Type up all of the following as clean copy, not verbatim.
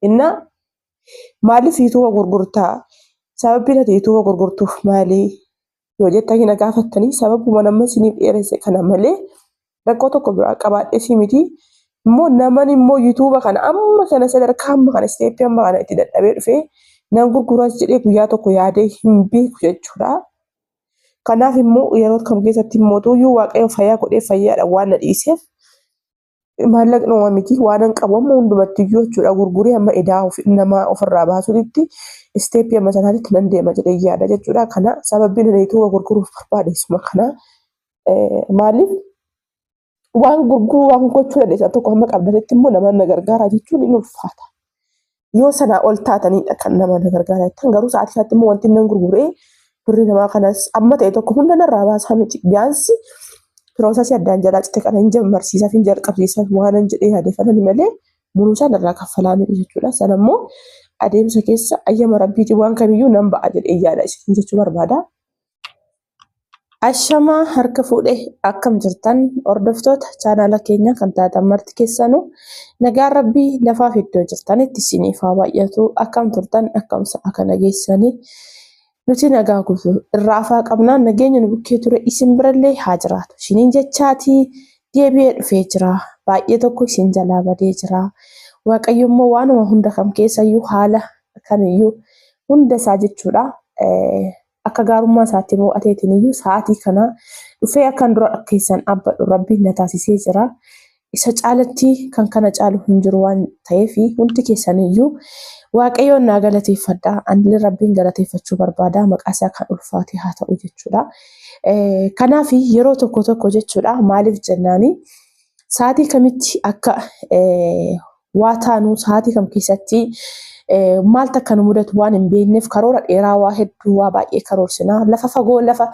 Innaa maaliif yuutuuba gurgurtaa? Sababbiin ati yuutuuba gurgurtuuf maali? Yoo jettanii na gaafattanii sababuma nama isiniif dheeresse kana malee rakkoo tokko biraa qabaadhee si miti. Immoo naman immoo yuutuuba kana amma kana sadarkaa amma kana isteeppii amma kana itti dadhabee dhufee nan gurguras jedhee guyyaa tokko yaadee hin beeku jechuudha. Kanaaf immoo yeroo kam keessatti immoo tuyyuu Waaqayyo fayyaa godhee fayyaadha waan na dhiiseef maallaqni homaa miti waanan qabu amma hundumatti iyyuu jechuudha gurguree amma idaa namaa ofirraa baasuutti isteeppii amma sanaatti nan deema jedhee yaada jechuudha. Kana sababiin ani yuutuuba gurguruuf barbaade isuma kana. Maaliif waan gurguruu waan gochuu dandeessan tokko hamma qabdanitti immoo nama na gargaaraa jechuun ni ulfaata. Yoo sanaa ol taatanidha kan nama na gargaaraa jettan garuu sa'aatii isaatti immoo wanti nan gurguree birrii namaa kanas amma ta'e tokko hunda narraa baasaa miti. Biyaansi piroosasii addaan jalaa cite kana hin jammarsiisaaf hin jalqabsiisaaf waanan jedhee yaadeeffanan malee muruu isaa narraa kaffalaa miti jechuudha. Sana immoo adeemsa keessa ayyama rabbiitiin waan kamiyyuu nan ba'a jedhee yaada isin jechuu barbaada. Ashamaa harka fuudhe akkam jirtan hordoftoota chaanaala keenya kan taatan marti keessanuu nagaan rabbii lafaaf iddoo jirtanitti isiniif haa baay'atu akkam turtan akkam sa'a kana geessanii nuti nagaa guutuu irraa afaa qabnaa nageenya nu bukkee ture isin birallee haa jiraatu isiniin jechaatii deebi'ee dhufee jira baay'ee tokko isin jalaa badee jira waaqayyo immoo waanuma hunda kam keessayyuu haala kamiyyuu hunda isaa jechuudha. Akka gaarummaa isaatti moo'ateetiin iyyuu sa'aatii kana dhufee akkan dura keessan dhaabbadhu Rabbiin na taasisee jira. Isa caalatti kan kana caalu hin jiru waan ta'eef hundi keessan iyyuu Waaqayyoon naa galateeffadha. Anillee Rabbiin galateeffachuu barbaada. Maqaa isaa kan ulfaate haa ta'u jechuudha. Kanaaf yeroo tokko tokko jechuudha maaliif jennaani sa'aatii kamitti akka waa taanu sa'aatii kam keessatti maaltu akka nu mudatu waan hin beekneef karoora dheeraa waa hedduu waa baay'ee karoorsina. Lafa fagoo lafa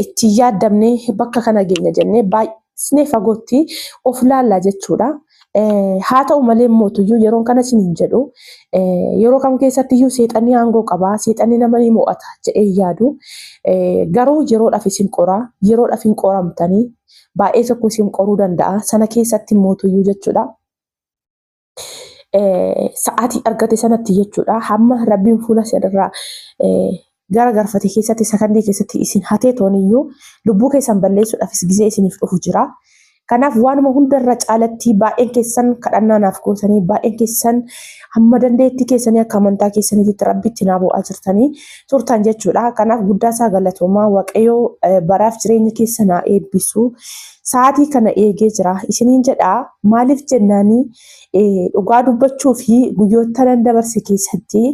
itti yaaddamne bakka kana geenya jennee baay'isnee fagootti of laalla jechuudha. Haa ta'u malee mootuyyuu yeroon kana isin hin jedhu yeroo kam keessatti iyyuu seexanni aangoo qaba seexanni nama ni mo'ata jedhee yaadu garuu yeroodhaaf isin qora yeroodhaaf hin qoramtanii baay'ee tokko isin qoruu danda'a sana keessatti mootuyyuu jechuudha. Sa'aatii argate sanatti jechuudha. Hamma rabbiin fuula isinirraa gara garfate keessatti sakandii keessatti isin hatee tooniyyuu lubbuu keessan balleessuudhaafis gizee isiniif dhufu jira. Kanaaf waanuma hundarra caalatti baay'een keessan kadhannaa naaf gootanii baay'een keessan hamma dandeettii keessanii akka amantaa keessaniitti rabbitti naa bu'aa jirtanii turtan jechuudha. Kanaaf guddaa isaa galatoomaa Waaqayyoo baraaf jireenya keessa naa eebbisu. Sa'aatii kana eegee jira isiniin jedha maaliif jennaani dhugaa dubbachuu fi guyyoota nan dabarse keessatti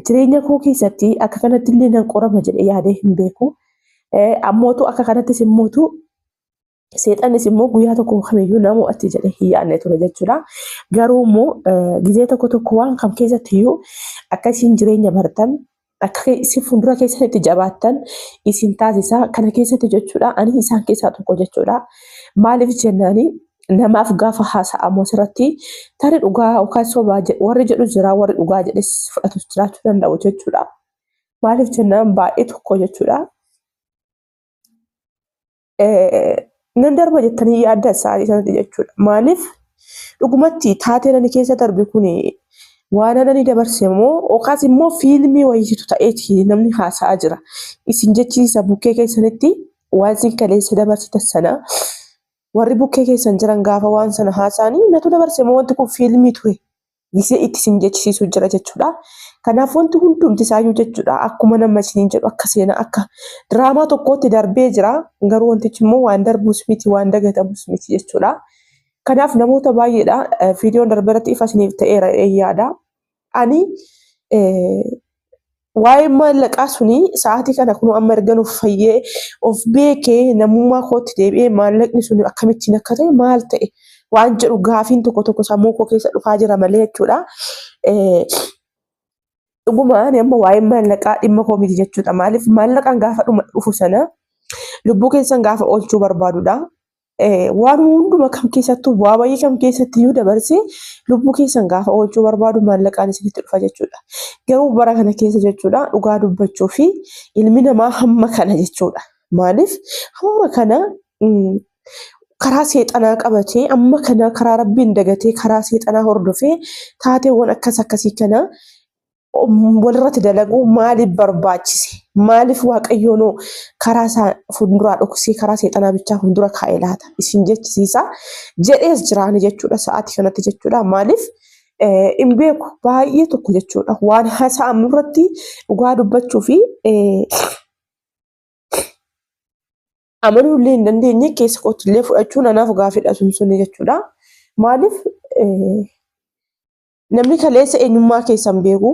jireenya koo keessatti akka kanatti illee nan qorama jedhee yaadee hin beeku. Ammootu akka kanattis immootu seexannis immoo guyyaa tokko kamiyyuu na mo'atti jedhee hin yaadne ture jechuudha. Garuu immoo gizee tokko tokko waan kam keessatti iyyuu akka isin jireenya bartan akka isin fuuldura keessanitti jabaattan isin taasisa. Kana keessatti jechuudha ani isaan keessaa tokko jechuudha. Maaliif jennaani namaaf gaafa haasa'amu asirratti tarii dhugaa yookaan sobaa warri jedhu jira warri dhugaa jedhes fudhatus jiraachuu danda'u jechuudha. Maaliif jennaan baay'ee tokko jechuudha. Nan darba jettanii yaaddan sa'aatii sanatti jechuudha. Maaliif dhugumatti taateen ani keessa darbe kun waan ani dabarse moo yookaas immoo fiilmii wayiitu ta'eeti namni haasa'aa jira. Isin jechiisa bukkee keessanitti waan isin kaleessa dabarsitan sana warri bukkee keessan jiran gaafa waan sana haasa'anii natu dabarse moo wanti kun fiilmii ture gisee itti isin jechisiisu jira jechuudha. Kanaaf wanti hundumti isaayyuu jechuudha akkuma nama isiniin jedhu akka seenaa akka diraamaa tokkootti darbee jira. Garuu wantichi immoo waan darbus miti waan dagatamus miti jechuudha. Kanaaf namoota baay'eedha viidiyoon darbe irratti ifa isiniif ta'eera yaada. Ani Waa'een maallaqaa suni sa'aatii kana kunoo amma ergan of fayyee of beekee namummaa kootti deebi'ee maallaqni sun akkamittiin akka ta'e maal ta'e waan jedhu gaafiin tokko tokko sammuu koo keessa dhufaa jira malee jechuudha. Dhuguma ani amma waa'een maallaqaa dhimma koo miti jechuudha. Maaliif maallaqaan gaafa dhuma dhufu sana lubbuu keessan gaafa oolchuu barbaadudha. Waan hunduma kam keessattuu bu'aa bayii kam keessatti iyyuu dabarsee lubbuu keessan gaafa oolchuu barbaadu maallaqaan isinitti dhufa jechuudha. Garuu bara kana keessa jechuudha dhugaa dubbachuu fi ilmi namaa hamma kana jechuudha. Maaliif hamma kana Karaa seexanaa qabatee amma kana karaa rabbiin dagatee karaa seexanaa hordofee taateewwan akkas akkasii kana walirratti dalaguu maaliif barbaachise? Maaliif Waaqayyoon karaa isaa fuulduraa dhoksee karaa seexanaa bichaa fuuldura kaa'e laata? Isin jechisiisa jedhees jiraani jechuudha sa'aatii kanatti jechuudha. Maaliif hin beeku baay'ee tokko jechuudha. Waan haasa'amu irratti dhugaa dubbachuu fi amanuu illee hin dandeenye keessa kootti illee fudhachuun anaaf gaaffiidha sun suni jechuudha. Maaliif namni kaleessa eenyummaa keessan beeku,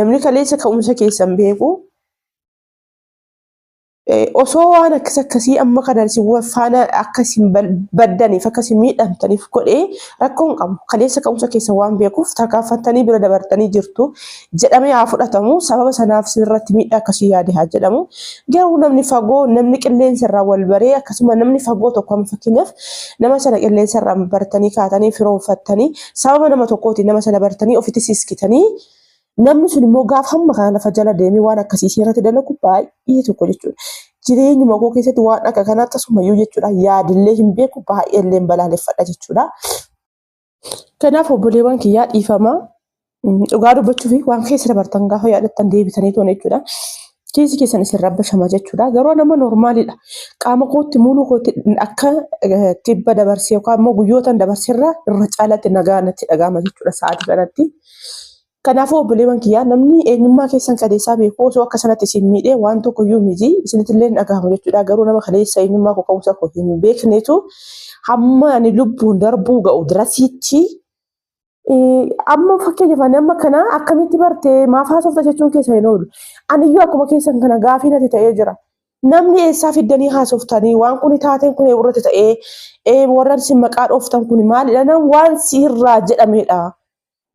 namni kaleessa ka'umsa keessan beeku, osoo waan akkas akkasii amma kana isin faana akka isin baddaniif akka isin miidhamtaniif godhee rakkoo hin qabu. Kaleessa ka'umsa keessan waan beekuuf tarkaanfattanii bira dabartanii jirtu jedhamee haa fudhatamu. Sababa sanaaf isinirratti miidhaa akkasii yaade haa jedhamu. Garuu namni fagoo namni qilleensa irraa wal baree akkasuma namni fagoo tokko amma fakkeenyaaf nama sana qilleensa irraa bartanii kaatanii firoonfattanii sababa nama tokkootiin nama sana bartanii ofitti siskitanii namni sun immoo gaafa hamma kana lafa jala deemee waan akkasii isin irratti dalagu baay'ee tokko jechuudha. Jireenyuma koo keessatti waan akka kanaa tasumayyuu jechuudha yaadillee hin beeku baay'ee illee balaaleffadha jechuudha. Kanaaf obboleewwan kiyyaa dhiifama. Dhugaa dubbachuu fi waan keessa dabartan gaafa yaadattan deebitanii toon jechuudha. Keessi keessan isin rabbashama jechuudha. Garuu nama noormaalidha. Qaama kootti muuluu kootti akka tibba dabarsee yookaan immoo guyyootan dabarseerra irra caalatti nagaa natti dhaga'ama jechuudha sa'aatii kanatti. Kanaafuu obboleewwan kiyyaa namni eenyummaa keessan kaleessaa beeku osoo akka sanatti isin miidhee waan tokko iyyuu miti isinitti illee hin dhaga'amu jechuudha. Garuu nama kaleessa eenyummaa koo ka'umsa koo hin beeknetu hamma ani lubbuun darbuu ga'u dirasiitti amma fakkeenyaaf ani amma kana akkamitti bartee maaf haasofta jechuun keessa hin oolu. Aniyyuu akkuma keessan kana gaafii natti ta'ee jira. Namni eessaa fiddanii haasoftanii waan kuni taateen kun irratti ta'ee warra isin maqaa dhooftan kun maalidha nam waan sirraa jedhamedha.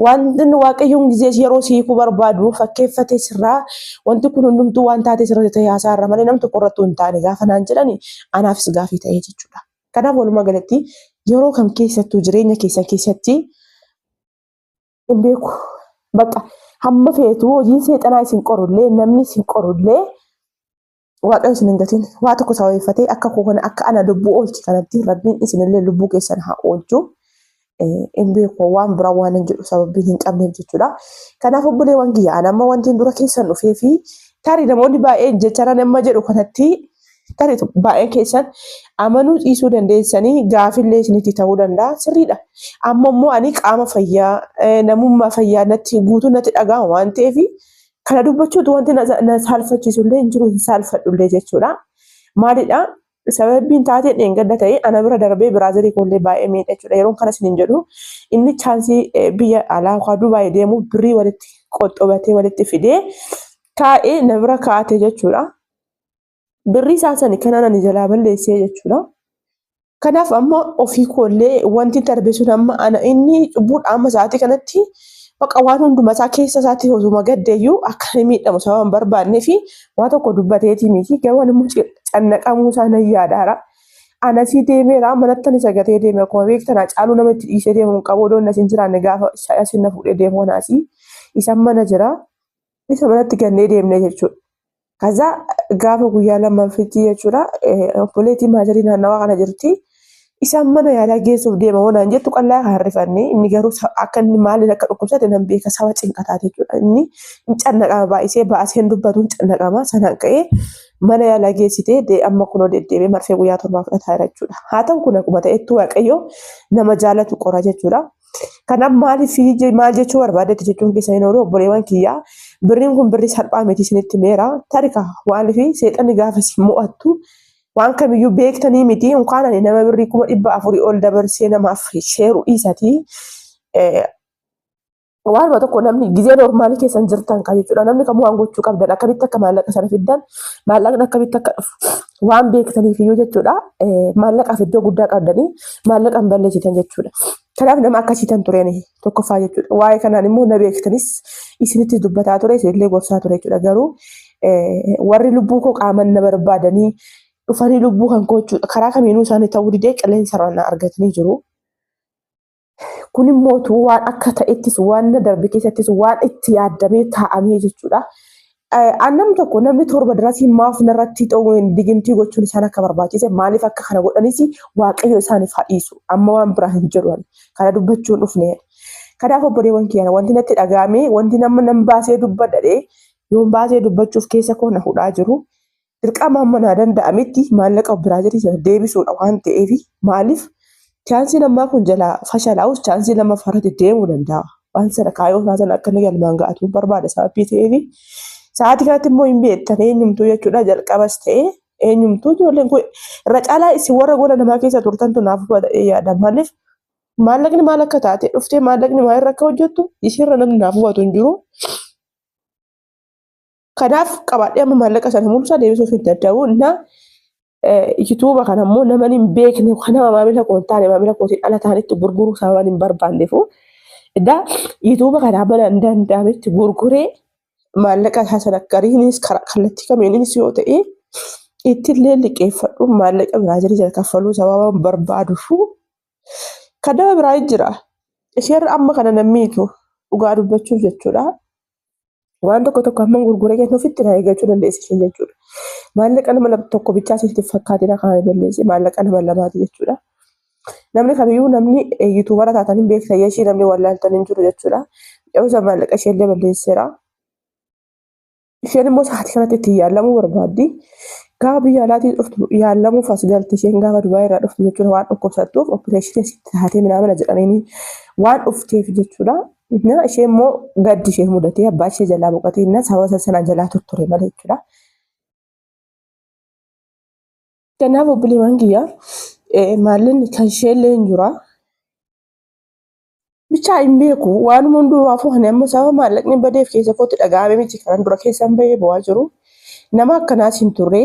Wanti Waaqayyoon gizee yeroo si hiikuu barbaadu fakkeeffatee sirraa wanti kun hundumtuu waan taatee sirratti ta'e haasaa irra malee nam tokko irrattuu hin taane gaafa naan jedhani anaafis gaafii ta'ee jechuudha. Kanaaf walumaa galatti yeroo kam keessattuu jireenya keessan keessatti hin beeku. Bakka hamma feetu hojiin seexanaa isin qorullee namni isin qorullee Waaqayyo isin hin gatin. Waa tokko sababeeffatee akka koo kana akka ana lubbuu oolche kanatti rabbiin isinillee lubbuu keessan haa oolchu. Hin beeku waan biraa waan hin jedhu sababii hin qabneef jechuudha. Kanaaf obboleewwan kiyya ana amma wanti dura keessan dhufee fi tarii namoonni baay'een jecha nan amma jedhu kanatti tarii baay'een keessan amanuu dhiisuu dandeessanii gaafillee isinitti ta'uu danda'a sirriidha. Amma immoo ani qaama fayyaa namummaa fayyaa natti guutuu natti dhaga'ama waan ta'eef Kana dubbachuutu wanti na saalfachiisu illee hin jiru hin saalfadhu illee jechuudha. Maalidha? Sababiin taatee dheengadda ta'e ana bira darbee biraazarii koollee baay'ee miidha jechuudha. Yeroon kana isiniin jedhu inni chaansii biyya alaa yookaan Dubaay deemu birrii walitti qoxxobatee walitti fidee taa'ee na bira kaa'ate jechuudha. Birrii isaa sani kanaan ani jalaa balleessee jechuudha. Kanaaf amma ofii koollee wanti darbe sun amma ana inni cubbuudha amma sa'aatii kanatti baqa waan hunduma isaa keessa isaatti osuma gaddeeyyuu akka inni miidhamu sababa hin barbaannee fi waa tokko dubbateetii miti garuu ani immoo cannaqamuu isaa nan yaadaara. Anasii deemeera manatti ani sagatee deeme akkuma beektan Hacaaluu nama itti dhiisee deemu hin qabu odoon as hin jiraanne gaafa asin na fuudhee deemu anaasii isan mana jira isa manatti gannee deemne jechuudha. Kaza gaafa guyyaa lammaffitti jechuudha obboleettiin maazarii naannawaa kana jirti. Isaan mana yaalaa geessuuf deema hoo naan jettu qallaa kan rifanne inni garuu akka inni maaliin akka dhukkubsate nan beeka saba cinqataati jechuudha. Inni hin cannaqama baay'isee baasee hin dubbatu hin cannaqama sanaan ka'ee mana yaalaa geessitee amma kunoo deddeebi'ee marfee guyyaa torbaa fudhataa jira jechuudha. Haa ta'u kun akkuma ta'ettu Waaqayyo nama jaalatu qora jechuudha. Kanaaf maaliif maal jechuu barbaadetti jechuun keessa hin oolu obboleewwan kiyyaa birriin kun birrii salphaa miti isinitti meera tarika maaliif seexanni gaafa isin mo'attu waan kamiyyuu beektanii miti unkaan ani nama birrii 400,000 ol dabarsee namaaf sheeru dhiisatii waanuma tokko namni gizee noormaalii keessan jirtan kan jechuudha namni kamuu waan gochuu qabdan akkamitti akka maallaqa sana fiddan maallaqni akkamitti akka dhufu waan beektaniif iyyuu jechuudha maallaqaaf iddoo guddaa qabdanii maallaqa hin balleessitan jechuudha. Kanaaf nama akkasii tan tureen tokkoffaa jechuudha. Waa'ee kanaan immoo na beektanis isinitti dubbataa ture isinillee gorsaa ture jechuudha. Garuu warri lubbuu koo qaaman na barbaadanii dhufanii lubbuu kan koo jechuudha. Karaa kamiinuu isaanii ta'uu didee qilleensa irraa na argatanii jiru. Kun immoo waan akka ta'ettis waan na darbe keessattis waan itti yaaddamee taa'amee jechuudha. An tokko namni 7 dirasii maaf narratti digimtii gochuun isaan akka barbaachise maaliif akka kana godhanis Waaqayyo isaaniif haa dhiisu. Amma waan biraa hin jedhu ani. Kana dubbachuun dhufne. Kanaaf obboleewwan kiyya wanti natti dhaga'ame wanti nama nan baasee dubbadha yoon baasee dubbachuuf keessa koo na hudhaa jiru. Dirqama amma naa danda'ametti maallaqa biraa jedhi deebisuudha waan ta'eef maaliif chaansiin ammaa kun jalaa fashalaa'us chaansii lammaffaa irratti deemuu danda'a. Waan sana kaayyoo isaa sana akka inni galmaan ga'atu barbaada sababii ta'eef sa'aatii kanatti immoo hin beektan eenyumtuu jechuudha jalqabas ta'e eenyumtuu ijoolleen kun irra caalaa isin warra gola namaa keessa turtantu naaf hubata yaada maaliif maallaqni maal akka taate dhuftee maallaqni maalirra akka hojjettu isirra namni naaf hubatu hin jiru. Kanaaf qabaadhee amma maallaqa sana mul'isa deebisuuf hin danda'u. Na yuutuuba kana immoo nama hin beekne kan nama maamila koo hin taane maamila kootiin ala ta'anitti gurguruu sababa hin barbaanneefu. Edaa yuutuuba kana amma hin danda'ametti gurguree maallaqa isaa sana gariinis kallattii kamiinis yoo ta'e ittillee liqeeffadhu maallaqa biraa jiru jala kaffaluu sababa hin barbaadufu. Kan nama biraa jira. Isheerra amma kana nammiitu dhugaa dubbachuuf jechuudha. Waan tokko tokko hamma gurguree kennuufitti na eeggachuu dandeessi isheen jechuudha. Maallaqa nama tokko bichaa sitti fakkaatina kan balleessi maallaqa nama lamaati jechuudha. Namni kamiyyuu namni yuutuubara taatan hin beektan ishee namni wallaaltan hin jiru jechuudha. Yoo maallaqa ishee illee balleesseera. Isheen immoo sa'aatii kanatti ittiin yaalamuu barbaaddi. Gaafa biyya alaatii dhuftu yaalamuuf as galti isheen gaafa Dubaay irraa dhuftu jechuudha waan dhukkubsattuuf opereeshinii asitti taatee minaamina jedhanii waan dhufteef jechuudha. Na ishee immoo gaddi ishee mudatee abbaa ishee jalaa boqotee na sababa sana jalaa tutture malee jechuudha. Kanaaf obboleewwan kiyya maallaqni kan ishee illee hin jira. Bichaa hin beeku waanuma hundumaafuu ani amma sababa maallaqni badeef keessa kootti dhaga'ame miti kanan dura keessan bahee bu'aa jiru. Nama akkanaas hin turre.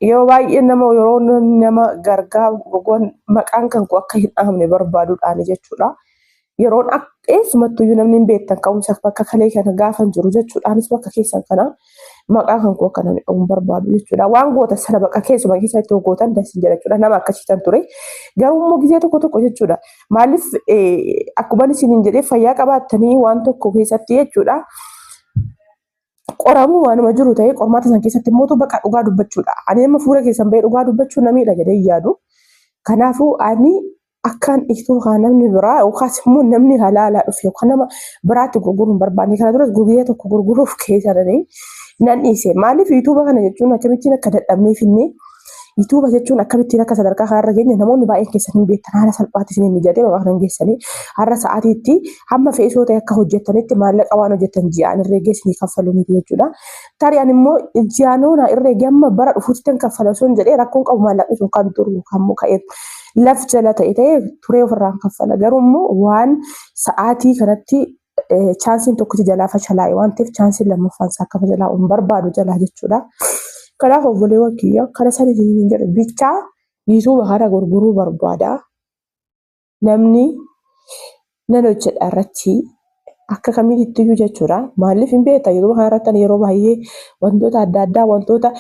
Yeroo baay'ee nama yeroo nama gargaaru maqaan kan koo akka hin dhahamne barbaaduudhaani jechuudha. Yeroon eessumattuyyuu namni hin beektan ka'umsa bakka kalee kana gaafan jiru jechuudha. Anis bakka keessan kana maqaa kan koo akka namni dhahuun barbaadu jechuudha. Waan goota sana bakka keessuma keessatti gootan dasin jedha jechuudha. Nama akkasiitan ture. Garuu immoo gizee tokko tokko jechuudha. Maaliif akkuma isiniin jedhee fayyaa qabaattanii waan tokko keessatti jechuudha. Qoramuu waanuma jiru ta'ee qormaata san keessatti immoo bakka dhugaa dubbachuudha. Ani amma fuula keessan bahee dhugaa dubbachuu namiidha jedhee yaadu. Kanaafuu ani akkaan dhiistuu kan namni biraa yookaas immoo namni halaalaa dhufe yookaan nama biraatti gurguruu hin barbaanne. Kana duras guyyaa tokko gurguruuf keessa nan dhiise. Maaliif yuutuuba kana jechuun akkamittiin akka dadhabnee finne yuutuuba jechuun akkamittiin akka sadarkaa kanarra geenye namoonni baay'een keessan hin beektan haala salphaatti isin mijatee bakka kanan geessanii har'a sa'aatiitti hamma fe'isoo ta'e akka hojjettanitti maallaqa waan hojjettan ji'aan herreegee isinii kaffaluu miti jechuudha. Tarii ani immoo ji'aanoo naa herreegee amma bara dhufuutti tan kaffala osoo hin jedhee rakkoon qabu maallaqni sun kan turu yookaan immoo ka'ee laf jala ta'e ta'ee turee ofirraan kaffala. Garuu immoo waan sa'aatii kanatti chaansiin tokkichi jalaa fashalaa'e waan ta'eef chaansiin lammaffaan isaa akka fashalaa'u hin barbaadu jalaa jechuudha. Kanaaf obboleewwan kiyya kana sanii hin jedhu bichaa yuutuuba kana gurguruu barbaada. Namni nan hojjedha irratti akka kamiittiyyuu jechuudha. Maaliif hin beekta yuutuuba kana irratti yeroo baay'ee wantoota adda addaa wantoota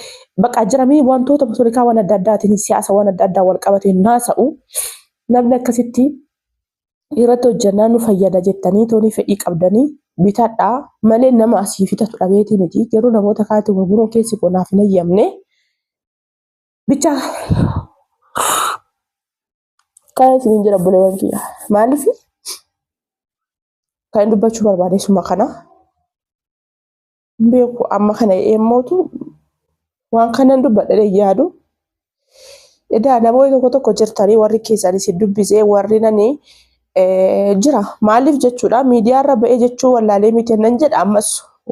bakka jiramii wantoota poolitikaawwan adda addaatiin siyaasawwan adda addaa wal qabateen naasa'u. Namni akkasitti irratti hojjannaa nu fayyada jettanii toonii fedhii qabdanii bitadhaa malee nama asii fitatu dhabeetii miti. Garuu namoota kaatti gurguruun keessi koo naaf hin eeyyamne. Bichaa kana isiniin jedha obboleewwan kiyya. Maaliif kan inni dubbachuu barbaade suma kana. Hin beeku amma kana eemmootu waan kanan dubbadha yaadu. Edaa namoonni tokko tokko jirtanii warri keessan isin dubbisee warri nani jira. Maaliif jechuudha miidiyaarra ba'ee jechuu wallaalee miti nan jedha ammas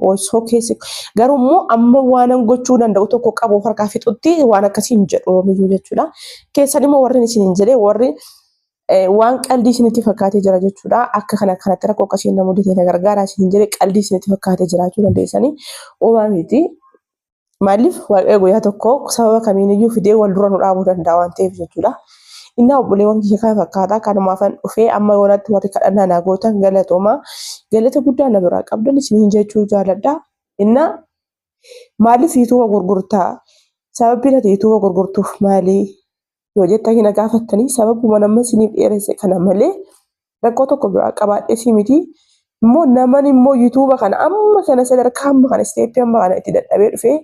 osoo keessi garuu immoo amma waanan gochuu danda'u tokko qabu harkaa fixutti waan akkasii hin jedhu yoomiyyuu jechuudha. Keessan immoo warri isin hin jedhee warri waan qaldii isinitti fakkaatee jira jechuudha. Akka kana kanatti rakkoo akkasii na mudate na gargaara isin jedhee qaldii isinitti fakkaatee jiraachuu dandeessanii uumaa miti. Maaliif waaqayyo guyyaa tokko sababa kamiiniyyuu fidee wal dura nu dhaabuu danda'a waan ta'eef jechuudha. Innaa obboleewwan kiyya kana fakkaata kanumaafan dhufee amma yoonatti warri kadhannaa naa gootan galatooma. Galata guddaa na biraa qabdan isiniin jechuu jaaladha. Innaa maaliif yuutuuba gurgurtaa? Sababbiin ati yuutuuba gurgurtuuf maali? Yoo jettanii na gaafattanii sababuma nama isiniif dheeresse kana malee rakkoo tokko biraa qabaadhee si miti. Immoo naman immoo yuutuuba kana amma kana sadarkaa amma kana isteeppii amma kana itti dadhabee dhufee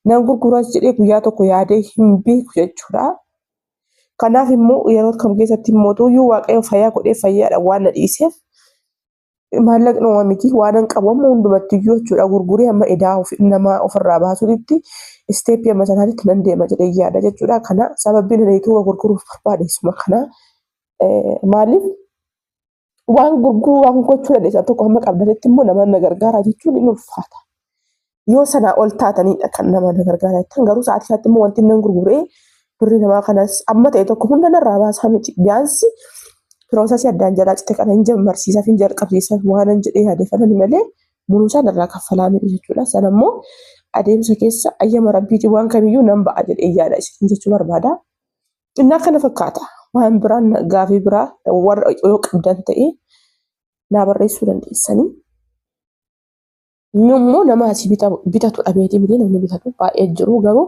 nan gurguras jedhee guyyaa tokko yaadee hin beeku jechuudha. Kanaaf immoo yeroo kam keessatti immoo tuyyuu waaqayyo fayyaa godhee fayyaadha waan na dhiiseef maallaqni uumaa miti waanan qabu amma hundumatti iyyuu jechuudha gurguree amma idaa nama ofirraa baasuutti isteeppii amma sanaatti nan deema jedhee yaada jechuudha. Kana sababiin ani yuutuuba gurguruuf barbaade isuma kana maaliif waan gurguruu waan gochuu dandeessan tokko hamma qabdanitti immoo nama na gargaara jechuun hin ulfaata. Yoo sanaa ol taatanidha kan nama na gargaara jettan garuu sa'aatii isaatti immoo wanti nan gurguree birrii namaa kanas amma ta'e tokko hunda narraa baasaa miti. Biyaansi piroosasii addaan jalaa cite kana hin jammarsiisaaf hin jalqabsiisaaf waanan jedhee yaadeeffanan malee muluu isaa narraa kaffalaa miti jechuudha. Sana immoo adeemsa keessa ayyama rabbiitiin waan kamiyyuu nan ba'a jedhee yaada isin jechuu barbaada. Innaa kana fakkaata. Waan biraan gaafii biraa warra yoo qabdan ta'e naa barreessuu dandeessanii. Inni immoo nama asii bitatu dhabeetii miti namni bitatu baay'ee jiru garuu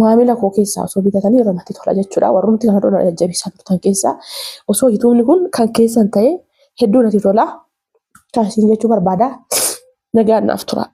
maamila koo keessaa osoo bitatanii irra natti tola jechuudha. Warrumti kana dura jajjabeessaa turtan keessaa osoo yuutuubni kun kan keessan ta'e hedduu natti tola. Kan isin jechuu barbaada. Nagaan naaf tura.